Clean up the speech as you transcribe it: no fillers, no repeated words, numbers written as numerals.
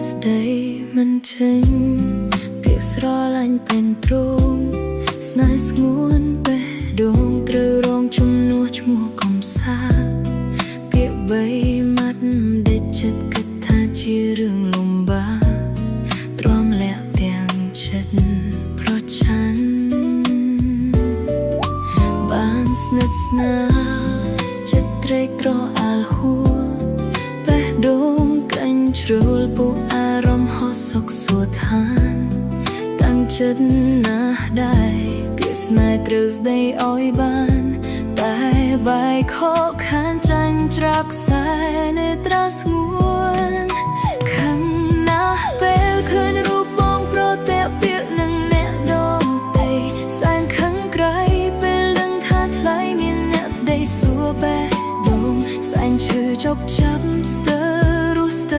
ស្ដីមិនចេញពាក្យស្រឡាញ់ពេញទ្រូងស្នេហ៍ស្ងួនបេះដូងត្រូវរងជំនួសឈ្មោះកំសាពាក្យបីម៉ាត់ដេចចិត្តគិតថាជារឿងលំបាកទ្រាំលាក់ទាំងចិត្តប្រច័នបានស្និទ្ធស្នាលចិត្តត្រេកត្រអាលហួរបេះដូងកញ្ជ្រោលពួកអារម្មណ៍ហោះសុខសួឋាន តាំងចិត្តណាស់ដែរពាក្យស្នេហ៍ត្រូវស្ដីឲ្យបាន តែបែកខកខានចាញ់ច្រាបខ្សែនេត្រាស្ងួន។